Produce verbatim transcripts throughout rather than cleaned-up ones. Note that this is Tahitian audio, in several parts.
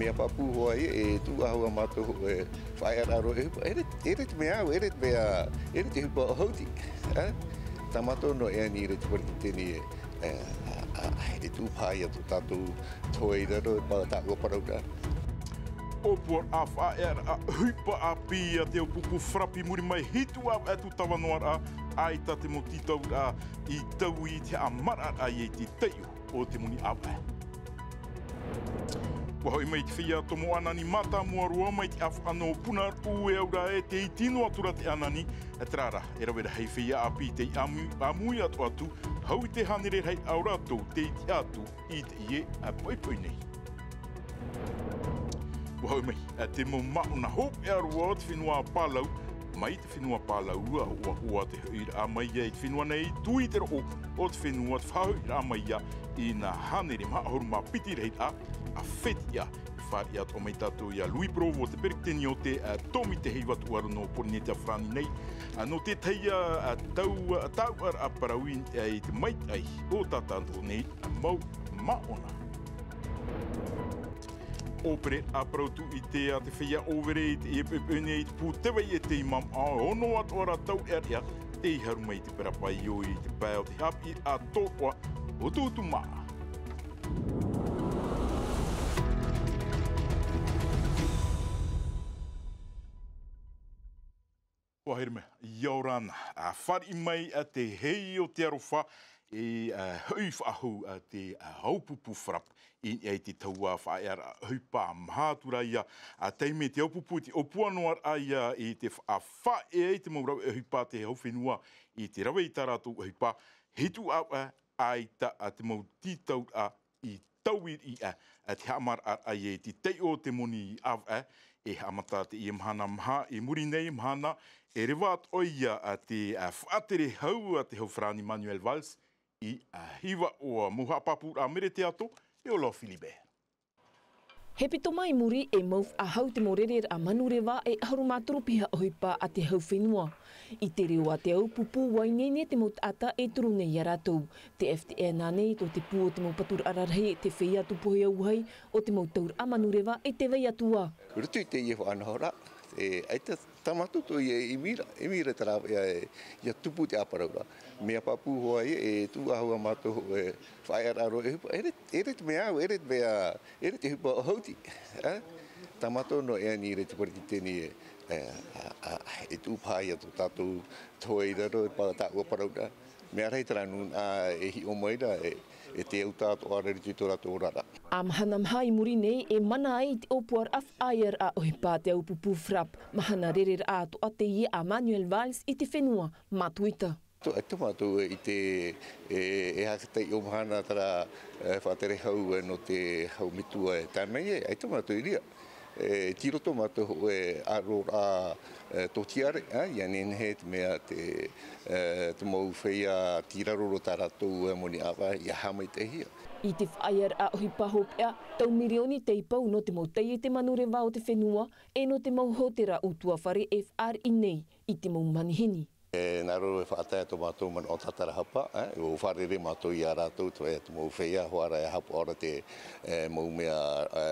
E pāpū hoʻi, e tuʻu ʻahau a mātou e faʻaearaʻa roa e ʻohipa. E ʻere, e ʻere te mea au, e ʻere te mea, e ʻere te ʻohipa ʻo Hauti. E? Tā mātou noa e ani i te Peretiteni e, e, a, a, e tuʻu paha ia tō tātou toe i raro e pā tāʻua parau ra. ʻŌpuaraʻa faʻaearaʻa ʻohipa ʻāpī a te au pupu FRAP i muri mai hitu ʻāvaʻe atu tavanoaraʻa, ʻaita te mau tītauraʻa i taui i te haʻamaraʻaraʻa i te taiʻo o te moni ʻāvaʻe. ʻUa hoʻi mai te feiā tomo ʻānani mātāmua roa mai te ʻāfaʻa nō Punaʻauʻa e aura e tē iti noa atu ra te ʻānani, terā rā, e rave rahi feiā ʻāpī tei ʻāmui, ʻāmui atoʻa atu, hau i te hānere rahi o rātou tei tiʻa atu i teie poʻipoʻi nei. ʻUa hoʻi mai, a te mau māʻona hopeʻa roa o te fenua Palau, mai te fenua Palau, ʻua hoʻi te hoʻiraʻa mai ia i te fenua nei, tū i te roʻo o te fenua te faʻahoʻiraʻa mai ia i nā hānere maha ʻahuru mā piti rahiraʻa, a fetiʻa, e fāriʻi atoʻa mai tātou ia Louis Provo, te peretiteni o te, a, tōmite heiva tuʻaro nō Pōrīnetia Farāni nei, a, nō te tahi, a, tau, a, tauʻaraʻa parau i, a, i te maitaʻi o tā tātou nei, a, mau māʻona. ʻŌpere a parau tūʻite a te feiā ʻōvere i te, i te, i te pū tē vai e tei mamaʻo, ono atoʻa ra taureʻareʻa, tei haru mai i te parau paʻi i te pae o te haʻapiʻiraʻa tōroʻa o Tuʻutuʻumaʻa. ʻUa haere mai, ʻia ora na, a fāriʻi mai a te hei o te aroha, e, a, hoʻi faʻahou a te, a, au pupu FRAP, i, i te taua faʻaearaʻa ʻohipa maha atu ra ia, a taime te au pupu i te ʻōpuanoaraʻa ia i te faʻaʻē ai te mau rave ʻohipa te hau fenua i te rave i tā rātou ʻohipa, hitu ʻāvaʻe, ʻaita a te mau tītauraʻa i taui riʻi a, a te haʻamaraʻaraʻa ia i te taiʻo o te moni ʻāvaʻe, e haʻamata teie mahana maha i muri nei mahana, e reva atoʻa ia a te, a, faʻatere hau a te hau Farāni Manuel Valls i, a, Hivaʻoa. Mau haʻapāpūraʻa Mere Teato, e Olo Philibert. He pito mai muri e mau faʻahou te mau rereraʻa manureva e ʻahuru mā toru piha ʻohipa a te hau fenua. I te reo a te au pupu ʻua ineine te mau taʻata e toru nei ia rātou. Te F T N ānei tō te pū o te mau paturaʻa rarahi e te feiā tūpohe auahi o te mau tauraʻa manureva e tē vai atu ā. Roto i teie faʻanahoraʻa, e, ʻaita tā mātou tō ia e ʻimi ra, ʻimi ra te rāveʻa e, ʻia tupu te ʻāparauraʻa. Mea pāpū hoʻi e tuʻu ʻahau a mātou e faʻaearaʻa roa e ʻohipa. E ʻere, e ʻere te mea au, e ʻere te mea, e ʻere te ʻohipa ʻo Hauti. E? Tā mātou noa e ani i te Peretiteni e, e, a, a, e tuʻu paha ia tō tātou toe i raro e pā tāʻua parau ra. Mea rahi terā nūnaʻa e hiʻo mai ra, e, e te au tātou ʻārereʻa i tō rātou oraraʻa. ʻA mahana maha i muri nei e mana ai te ʻōpuaraʻa faʻaearaʻa ʻohipa te au pupu FRAP. Mahana rereraʻa atoʻa teie a Manuel Valls i te fenua Matuita. Tō, e tō mātou e ʻite, e, e aha te taiʻo mahana terā, e, faʻatere hau, e, nō te hau metua e tae mai e, e tō mātou i reira. E, tei roto mātou hōʻē aroraʻa, e, tōtiare, e, ʻia nehenehe te mea te, e, te mau feiā tei raro roa tā rātou, e, moni ʻāvaʻe, ʻia haʻamaitaʻihia. I te faʻaearaʻa ʻohipa hopeʻa, tau mirioni tei pau nō te mau taiete manureva o te fenua, e nō te mau hōtēra ʻutuāfare e fāriʻi nei i te mau manihini. E, nā roto e faʻatae tō mātou manaʻo tātarahapa, e, ʻua fārerei mātou ia rātou, te, te mau feiā, ʻua ʻite ʻia haʻapaʻo ra te, e, mau mea, e,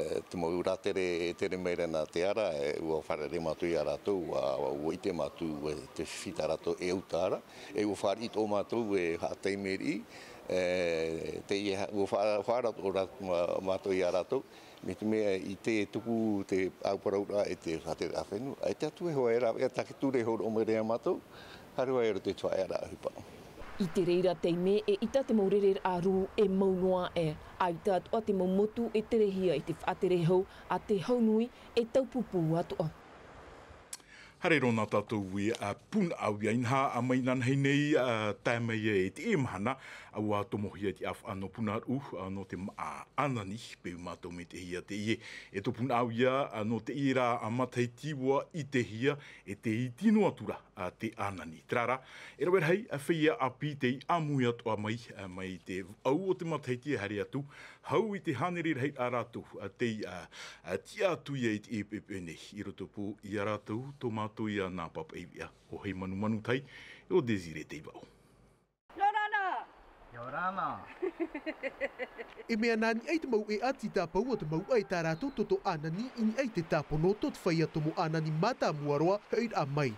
e, te mau rātere e tere mai ra nā te ara, e, ʻua fārerei mātou ia rātou, ʻua, ʻua ʻite mātou, e, te fifi tā rātou e uta ra, e, ʻua fāriʻi tō mātou, e, haʻataime riʻi, e, teie, ʻua fā-, fārerei tō rā-, mā-, mātou ia rātou, mai te mea i te tupu te ʻāparauraʻa e te faʻatereraʻa fenua. ʻAita atu e hoa e rāveʻa, e tāke ture e hōroʻa mai ra ia mātou, haere ai roto i te faʻaearaʻa ʻohipa. I te reira taime e ʻita te mau rereraʻa rū e mau noa aʻe, ʻaita atoʻa te mau motu e terehia i te faʻatere hau a te hau nui e tau pupu atoʻa. Haere roa nā tātou i, a, Punaʻauia, inaha, a, mai inanahi nei, a, tae mai e teie mahana, a, ʻua tomohia te ʻāfaʻa nō Punaʻauʻa, a, nō te māʻa ʻānani, peu mātou mai te hia teie. E tō Punaʻauia, a, nō teie rā, a, matahiti ʻua ʻitehia, e tē iti noa atu ra, a, te ʻānani. Terā rā, e rave rahi, a, feiā ʻāpī tei ʻāmui atoʻa mai, a, mai te ʻau o te matahiti e haere atu, hau i te hānere rahi a rātou, a, tei, a, a, tiʻa atu ia i te, i, i, i nei, i roto pū ia rātou, tō mātou ia nā pāpaʻi veʻa, ʻo Heimanumanu Tahi, ʻo Désiré Teivaʻo. E mea nā niʻa i te mau ʻēʻa tī tāpaʻo te mau ʻēʻa i tā rātou toto ʻānani i niʻa i te tāpono tō te feiā tomo ʻānani mātāmua roa hoʻi rā mai.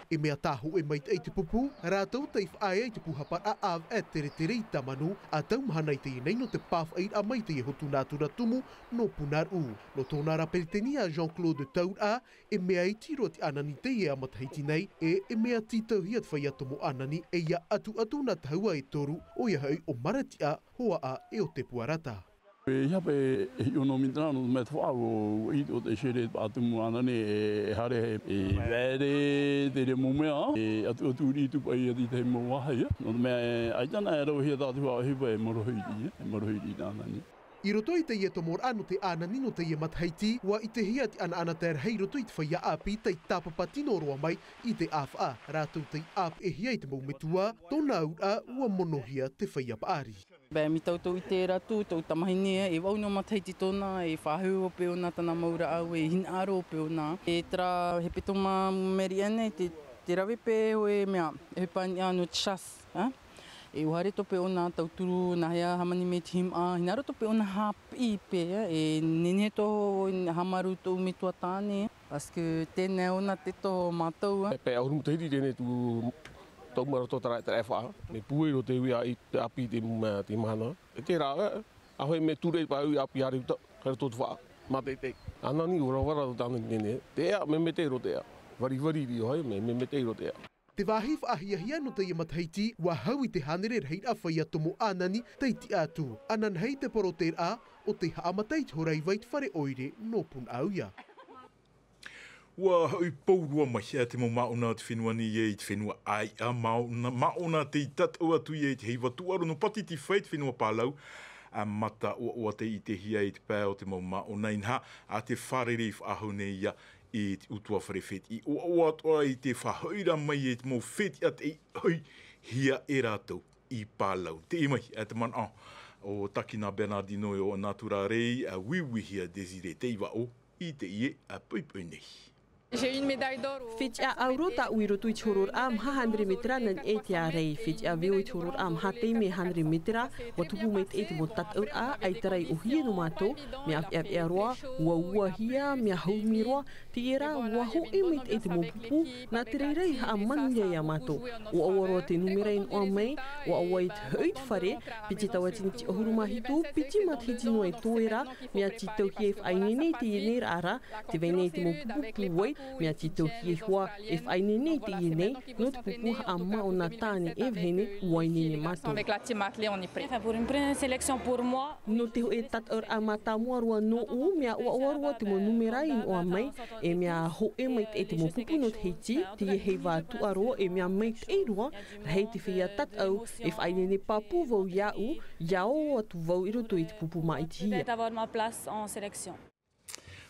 E mea tāhoʻe mai te ʻai te pupu rātou tei faʻaea i te pūhaparaʻa ʻāvaʻe teretere i tāmanu a tau mahana i teie nei nō te pāfaʻiraʻa mai i teie hotu nā tura tumu nō punaruʻu. Nō tōna rā peretiteni a jean claude tauraʻa, e mea iti roa te ʻānani teie a matahiti nei e e mea tītauhia te feiā tomo ʻānani e ia ʻatuʻatu nā tahua e toru, ʻoia hoʻi o maratiʻa, hoaʻa e o te puarata. E ia pe e hiʻo nō mitera nō te mea te faʻau o ʻite o te sere te paʻatumu ʻānani e haere e vaere te remo mea e ʻatuʻatu riʻi tupaʻi ia te tahi mau vāhi. Nō te mea e ʻaita na e rauhia tātou faʻaʻohipa e marohi riʻi e marohi riʻi te ʻānani. I roto i teie tomoraʻa nō te ʻānani nō teie matahiti ua ʻitehia te ʻanaʻanatae rahi i roto i te feiā ʻāpī tei tāpapa tino roa mai i te ʻāfaʻa rātou tei ʻāpeʻehia i te mau metua. Tōna auraʻa ua monohia te feiā paʻari. Bea mi tau tau ʻite rātou tau tamahine e vau nō matahiti tōna e faʻahou o peona tana mau rāʻau e hinaʻaro o peona e tera hepetoma meriʻa nei te rave pē hoe mea e pani ʻā nō te chasse. E ua haere tō peona tauturu nā hea hāmani mai te himaʻa hinaʻaro tō peona hāpiʻi pē e nenehe tō hāmaru tō metua tāne. Parce que tēnei ona te tō mātou. Pea ʻahuru matahiti tēnei tū tau marato tara e tara e faʻa me pūai roto te ui a i te ʻāpī te mahana. E tērā a hoe me ture paʻau i ʻāpī a reuta ka roto te faʻa. Mā teitei ʻānani ua ravara roto tānani tēnei te ʻea me mete roto te ʻea. Varivari rio hai me me mete roto te ʻea. Te vāhi faʻahiahia nō teie matahiti ua hau i te hānere rahiraʻa feiā tomo ʻānani tei tiʻa atu. Ananahi te poroteraʻa o te haʻamata i te hora iva i te fare ʻoire nō punaʻauia. Ua hoʻi pou roa mai te mau māʻona o te fenua nei i te fenua ʻaiʻa māʻona māʻona tei tataʻu atu ia i te heiva tūʻaro nō pātiti fai te fenua pālau. A mata ʻoaʻoa tei ʻitehia i te pae o te mau māʻona inaha a te fārerei faʻahou nei ia i te utuafare fetiʻi ʻoaʻoa atoʻa i te faʻahoʻiraʻa mai i te mau fetiʻa tei hoʻihia e rātou i pālau. Teie mai a te manaʻo o takina bernardino i o natura rei a uiuihia desire tei vaʻo i teie a poipoi nei. Fetiʻa ʻauro tāʻu i roto i te hororaʻa maha hānere metera nani e te ʻārei fetiʻa veo i te hororaʻa maha tei me hānere metera. Ua tupu mai te ʻai te mau tataʻuraʻa ʻaita rā i ʻohie nō mātou mea ʻaveʻaveʻa roa ua uahia mea haumi roa. Teie rā ua hoʻi mai te ʻai te mau pupu nā te reira i haʻamanu ia iā mātou. Ua ʻaua roa te numera i noʻa mai ua ʻaua i te hoʻi te fare. Piti tauatini te ʻahuru mā hitu piti matahiti noa e toe rā. Mea tītauhia e faʻaineine i teie nei raʻa rā te vai nei te mau pupu pūai. Mea tītauhia e hoa e faʻaineine i teie nei nō te pupu haʻamāʻona tāne e vahine ua ineine mātou. Nō te hoʻi tataʻuraʻa mātāmua roa nōʻu mea ʻoaʻoa roa te mau numera i noʻa mai. E mea hoʻe mai te mau pupu nō te heiti teie heiva tūʻaro e mea maitaʻi roa. Rahi te feiā tataʻu e faʻaineine pāpū vau iāʻu ia ō atu vau i roto i te pupu māʻitihia.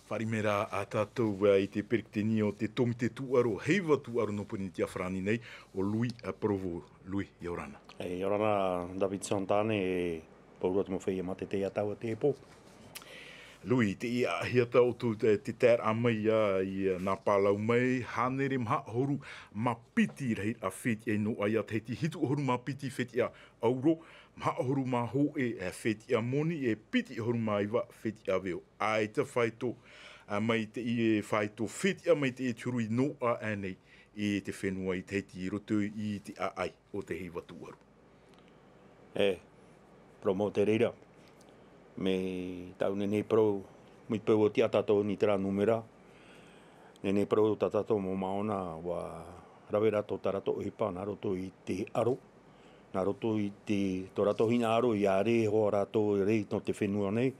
Faʻarimera a tātou i te peretiteni o te tōmite tūʻaro heiva tūʻaro nō pōrīnetia farāni nei o louis provo. Louis ia ora na. Ia ora na david santane e pou roa te mau feiā mātete i a tāua te pō. Louis teie ʻahiata o tō te taeraʻa mai ia i nā pālau mai hānere maha ʻahuru mā piti rahiraʻa fetiʻa i noʻa i a tahiti hitu ʻahuru mā piti fetiʻa ʻauro maha ʻahuru mā hoʻe fetiʻa moni e piti ʻahuru mā iva fetiʻa veo. ʻAita faito mai teie faito fetiʻa mai teie te huru i noʻa ʻānei i te fenua i tahiti i roto i te ʻaʻai o te heiva tūʻaro. E parau mau te reira me tāʻu nei nei parau mai peu o tiʻa tātou nei terā numera. Nei nei parau tā tātou mau māʻona ua rave rātou tā rātou ʻohipa nā roto i te ʻaro nā roto i te tō rātou hinaʻaro i ʻare hoa rātou rei nō te fenua nei.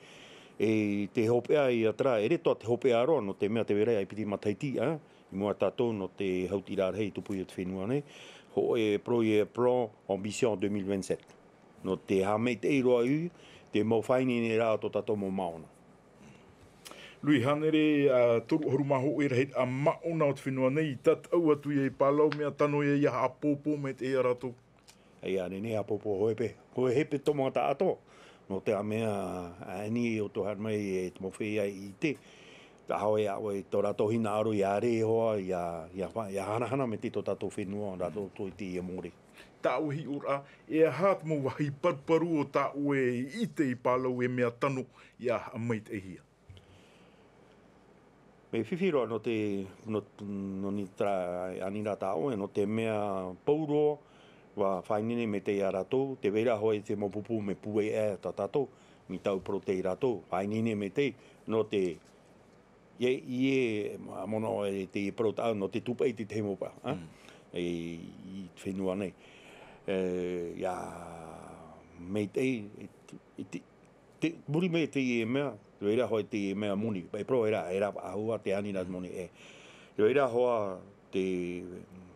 E te hopeʻa i a terā ʻere toa te hopeʻa roa nō te mea te vera i piti matahiti a i mua tātou nō te hautiraʻa rahi i tupu i o te fenua nei. Hoʻe projet plan ambition deux mille vingt-sept nō te haʻamaitaʻi roa i te mau faʻaineineraʻa o tō tātou mau māʻona. Louis hānere toru ʻahuru mā hoʻe rahiraʻa māʻona o te fenua nei i tataʻu atu ia i pālau mea tano ia ia haʻapōpō mai teie a rātou. Ia nei nei haʻapōpō hoʻe pē koe hepe tō mau taʻato nō te mea ʻaeni o tō haere mai e te mau feiā i te Tahoe a ʻoe tō rātou hinaʻaro ia rē hoa, ia, ia, fa- ia hanahana mai te tō tātou fenua, rātou tō i te ia mōre. Tāʻu hiʻoraʻa, e aha te mau vāhi paruparu o tāʻu e ʻite i Palau e mea tano ia haʻamaitaʻihia? Me fifi roa nō te, nō, nō ni tra, anira tāʻoe, nō te mea pauroa, ua faʻaineine mai te ia rātou, te vera hoa i te mau pupu me pūai e tā tātou, mi tau prote i rātou, faʻaineine mai te, nō te, Ie, ie, mono e te parau taʻau, nō te tupaʻi te tahi mau paʻa, ā? Mm. E, i te fenua nei. E, ia, mai te, e, te, te, te, muri mai te ie mea, te reira hoa te ie mea moni, e pro era, era ahua te ani nā moni e. Te reira hoa te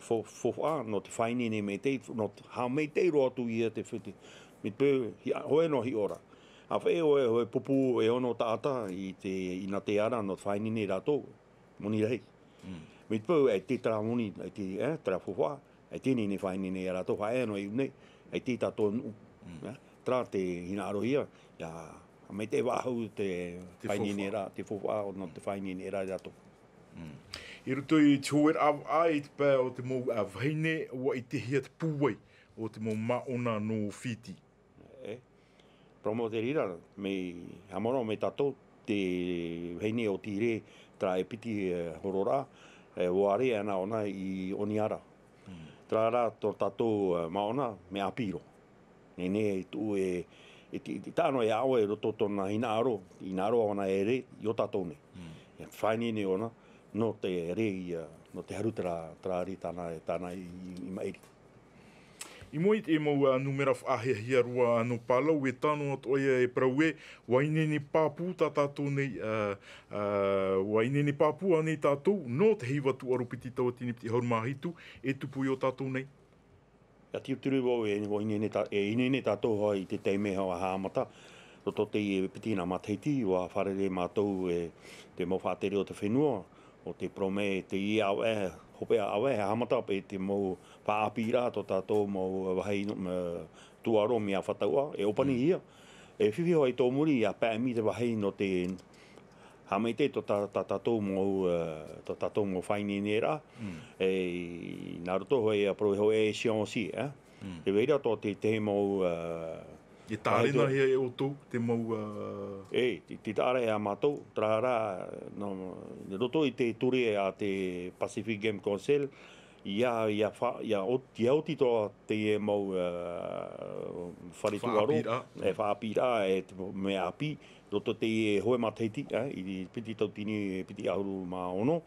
fo-, fo-, fo-, ā, nō te faʻaineine mai te, nō te, hā mai te roa atu ia te fete. Me te peu, hi-, ā, hoe nō hiʻoraʻa. A whai o e, o e pupu e ono taʻata i te, i nā te ara nō te faʻaineine rātou, moni rahi. Mm. Me te peu, e te tara moni, e te, e, tara fo-, fo-, e te nene faʻaineine ia rātou, whae ano e une, e te tātou nuʻu. Mm. E, tara te hinaʻarohia, ia, me te vāhau te Te faʻaineine fo-, fo-. Rā, te fo-, fo-, nō te faʻaineine rā rātou. Mm. I roto i te hōʻē rā, ā, i te pae o te mau, ā, vahine, ua ʻitehia te pūai o te mau māʻona nō Fiti. E, promo te rira, me, hamono me tātou, te vahine o Tīre, tara e piti, e, horo rā, e, ua re ana ona i Oniara. Mm. Tara rā tō tātou, e, māʻona, me ʻāpī roa. Nei, nei, tū e, e ti, ti, tāno e aʻo e roto tōna hinaʻaro, hinaʻaro ona e re, i o tātou nei. Mm. E faʻaineine ona, nō te re ia, nō te haru tara, tara re tāna, tāna i, i, i maʻiri. I mua i te mau, ā, numera faʻahiahia roa nō Palau e tano atu ia e parau e, ua ineine pāpū tā tātou nei, ā, ā, ua ineine pāpū anei tātou, nō te heiva tūʻaro piti tauatini piti ʻahuru mā hitu, e tupu i o tātou nei. Ia tiuturu vau e, ua ineine tā, e ineine tātou hoa i te taime hoa haʻamata, roto te piti nā matahiti, ua fārerei mātou e te mau faʻatere o te fenua, o te porome, te ie ʻāvaʻe, hopeʻa ʻāvaʻe, haʻamata paʻi te mau faʻaʻāpīraʻa tō tātou mau vāhi, ā, tūʻaro mea fātauʻa, e ʻōpanihia. Mm. E fifi hoʻi tō muri, ia paʻami te vāhi nō te haʻamaitaʻi tō tā, tā tātou mau, ā, tō tātou mau faʻaineineraʻa. Mm. E, nā roto hoʻi ia parau hoʻi e science, ā? Mm. Te vai ra tō te, te mau, ā, E tārena hia e ʻoutou te mau, ā, E, te, te taʻara e a mātou, terā rā, nō, i roto i te ture a te Pacific Game Council, ia, ia fa-, ia ot-, ia oti tō teie mau, ā, fare tūʻaro, Faʻaʻāpīraʻa. E faʻaʻāpīraʻa, e te mau mea ʻāpī, roto teie hoe matahiti, ā, i piti tauatini, piti ʻahuru mā ono,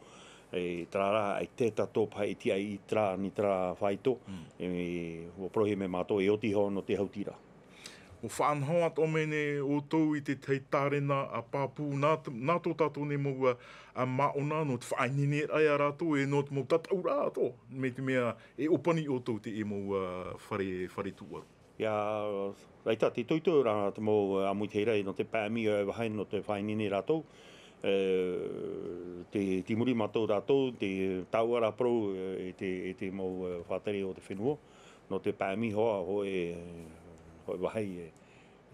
e terā rā, e te tātou paha e tiʻa i terā, ni terā faito, Mm. e, ua parauhia mai mātou, e oti hoʻi nō te hautiraʻa. ʻUa faʻanaho atoʻa mai nei ʻoutou i te tahi tārena a pāpū nā, nā tō tātou nei mau, ā, ā, māʻona nō te faʻaineineraʻa ia rātou e nō te mau tataʻuraʻa atoʻa, mai te mea e ʻōpani ʻoutou teie mau, ā, fare, fare tūʻaro. Ia, ʻaita, te toitoi rā te mau, ā, ʻāmuitahiraʻa nō te paʻami, ā, vāhi nō te faʻaineine rātou, ā, te, te muri mātou rātou, te tāuʻa rā parau, ā, e te, e te mau, ā, faʻatere o te fenua. Nō te paʻami hoa, hoʻi, hoʻi vāhi e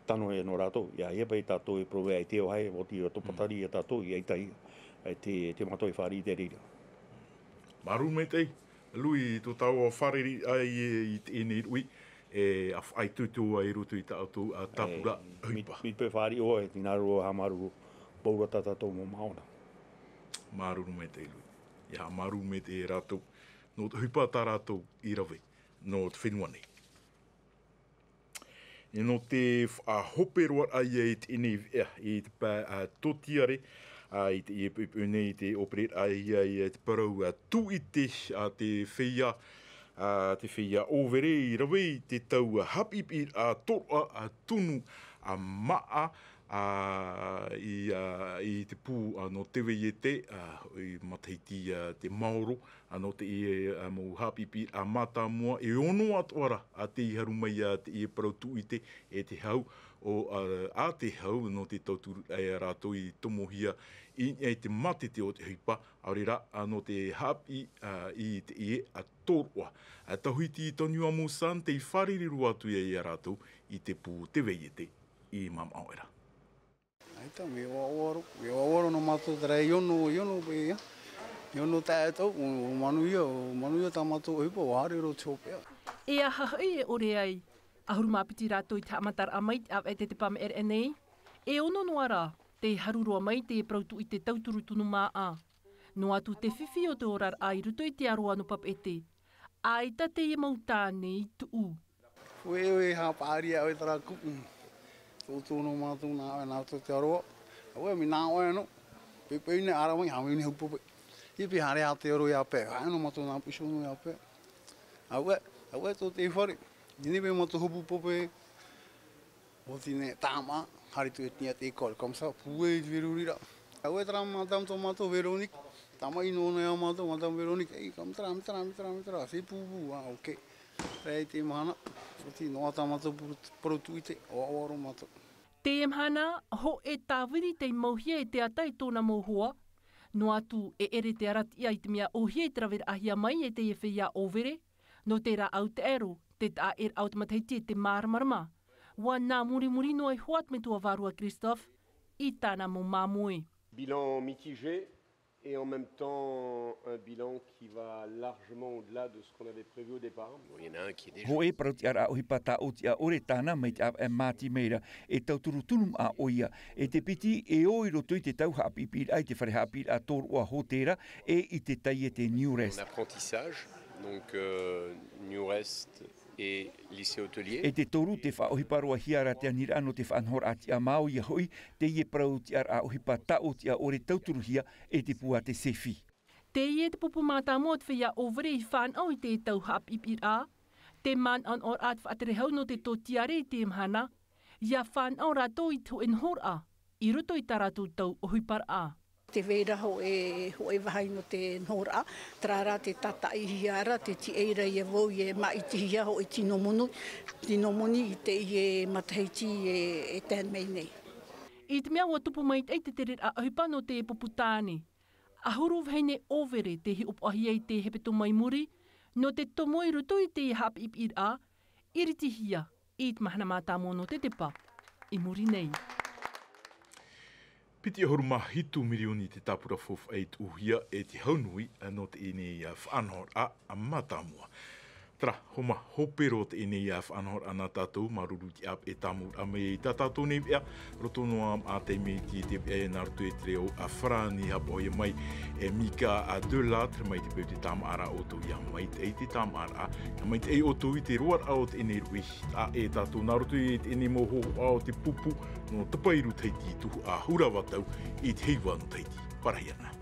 tano e nō rātou. Ia, ia paʻi tātou e parau e te vāhi, oti roto Mm. patari ia tātou, ia ʻaita i, e te, te mātou e fāriʻi i te reira. Māuruuru maitaʻi, Lui, tō tāua fāriʻiraʻa i, i teie nei ruʻi, e, ʻa faʻaitoito ai i roto i tā ʻoutou, ā, tāpura E, ʻohipa. Mi, mi te peu fāriʻi ʻoe, e tīnā roa, haʻamāuruuru, pauroa tā tātou mau māʻona. Māuruuru maitaʻi, Lui. Ia, māuruuru maitaʻi e rātou, nō te ʻohipa tā rātou i rave. nō te fenua nei. E nō te faʻahope roa raʻa ia i teie nei veʻa, i te pae, ā, tōtiare, ā, i te, i, i, nei i te ʻōpereraʻa ia, i te parau, ā, tūʻite, ā, te feiā, ā, te feiā ʻōvere i rave i te tau, ā, haʻapiʻipiʻiraʻa tōroʻa, ā, tunu, ā, māʻa, ā, i, ā, i te pū, ā, nō Teveiete, ā, i matahiti, ā, te maoro, ā, nō teie, ā, mau haʻapiʻipiʻiraʻa mātāmua, e ono atoʻa ra, ā, tei haru mai, ā, teie parau tūʻite, e te hau, ʻo, ā, ā te hau, nō te tauturu, ā, ia rātou i tomohia i, i te mātete o te ʻohipa, ʻaore rā, ā, nō te haʻapiʻi, ā, i teie, ā, tōroʻa. Ā, tauhiti Toniua Musan, tei fārerei roa atu ia, ia rātou i te pū Teveiete i Mamaʻoera. Aita, mea ʻoaʻoa roa, mea ʻoaʻoa roa nō mātou terā e ono, e ono paʻi, e ono taʻata, ʻo, ʻo manuia, ʻo manuia tā mātou ʻohipa, ʻua haere roa te hopeʻa. E aha hoʻi e ʻore ai? ʻAhuru mā piti rātou i te haʻamataraʻa mai i te ʻāvaʻe tetepa meʻereʻa nei. E ono noa rā, tē haru roa mai te parau tūʻite tauturu tunu māʻa. Noa atu te fifi o te oraraʻa i roto i te aroā nō Papeʻete. ʻAita teie mau tāne i tuʻu. ʻOe, ʻoe, haʻapaʻari ʻoe terā kupu. Tōtō nō mātou nā ʻoe, nā tō te aroā. ʻOe, mea nā ʻoe anō. Pēpē nei, ʻara mai, haʻamau nei hau pope. ʻIa pē haere ā te aro ia pae. Haere nō mātou nā puʻi nō ia pae. ʻOe, ʻoe, tō te fare. Nini pē mātou hopu pope. ʻO tine tāmā, haere atu e tia te kore, comme ça, pūai i te vero rira. ʻOe, terā madame tō mātou, Véronique. Tāmāʻi nōna ia mātou, madame Véronique. Ei, comme terā, me terā, me terā, me terā. C'est pour vous, ah, ok. Terā i te mahana, ʻoti noa tā mātou puru-, parau tūʻite, ʻoaʻoa roa mātou. Teie mahana, hōʻē tāviri tei mauhia e te ata e tōna mau hoa. Noa atu, e ʻere te aratiʻa i te mea ʻōhie i te raveraʻahia mai e teie feiā ʻōvere. Nō te rāʻau taʻero, te taʻaʻēraʻa o te matahiti e te māramarama. ʻUa nā murimuri noa iho ā te metua vārua Christophe i tāna mau māmoe. Bilan mitigé et en même temps un bilan qui va largement au-delà de ce qu'on avait prévu au départ. Bon, il y en a un qui est déjà Hōʻē parau tiʻaraʻa ʻohipa tāʻotiʻa ʻore tāna mai te ʻāvaʻe Māti mai ra, e tauturu tunu māʻa ʻoia. E te piti, e ō i roto i te tau haʻapiʻipiʻiraʻa i te fare haʻapiʻiraʻa tōroʻa hōtēra, e i te taiete New Rest. En apprentissage, donc, euh, New Rest et lycée hôtelier. E te toru, te faʻaʻohipa roa hia ra te aniraʻa nō te faʻanahoraʻa tiʻamā, ʻoia hoʻi, teie parau tiʻaraʻa ʻohipa tāʻotiʻa ʻore tauturuhia e te pū a te SEFI. Teie te pupu mātāmua o te feiā ʻōvere i fānaʻo i te tau haʻapiʻipiʻiraʻa, te manaʻonaʻoraʻa te faʻatere hau nō te tōtiare i te mahana, ʻia fānaʻo rātou i te hōʻē nohoraʻa i roto i tā rātou tau ʻohiparaʻa. Tē vai ra hōʻē, hōʻē vāhi nō te nohoraʻa, terā rā te tātaʻihia ra, te tiʻa ra ia vau e māʻitihia hōʻē tino moni, tino moni i teie matahiti e, e tae mai nei. I te mea ʻua tupu maitaʻi te tereraʻa ʻohipa nō te pupu tāne. ʻAhuru vahine ʻōvere tei hiʻopoʻahia i te hepetoma i muri, nō te tomo i roto i te haʻapiʻipiʻiraʻa, iritihia i te mahana mātāmua nō te tepa i muri nei. Piti ʻahuru mā hitu mirioni te tāpura faufaʻa i tuʻuhia e te hau nui nō teie nei faʻanahoraʻa mātāmua. Terā, homa hope roa teie nei faʻanahoraʻa nā tātou, māuruuru i te ʻāvaʻe tāmau mai i tā tātou nei veʻa, roto noa mā te mea i te veʻa e nā roto i te reo a farāni, haʻapaʻohia mai e Mika a Delâtre, mai te peu te tāmāʻaraʻa ʻoutou ia maitaʻi te tāmāʻaraʻa, ia maitaʻi ʻoutou i te roaraʻa o teie nei ruʻi, ʻaita e tātou nā roto i teie nei mau hōhoʻa o te pupu, nō Tapairu Tahiti, tuhaʻa Hurava Tau, i te heiva nō Tahiti. Parahiraʻa.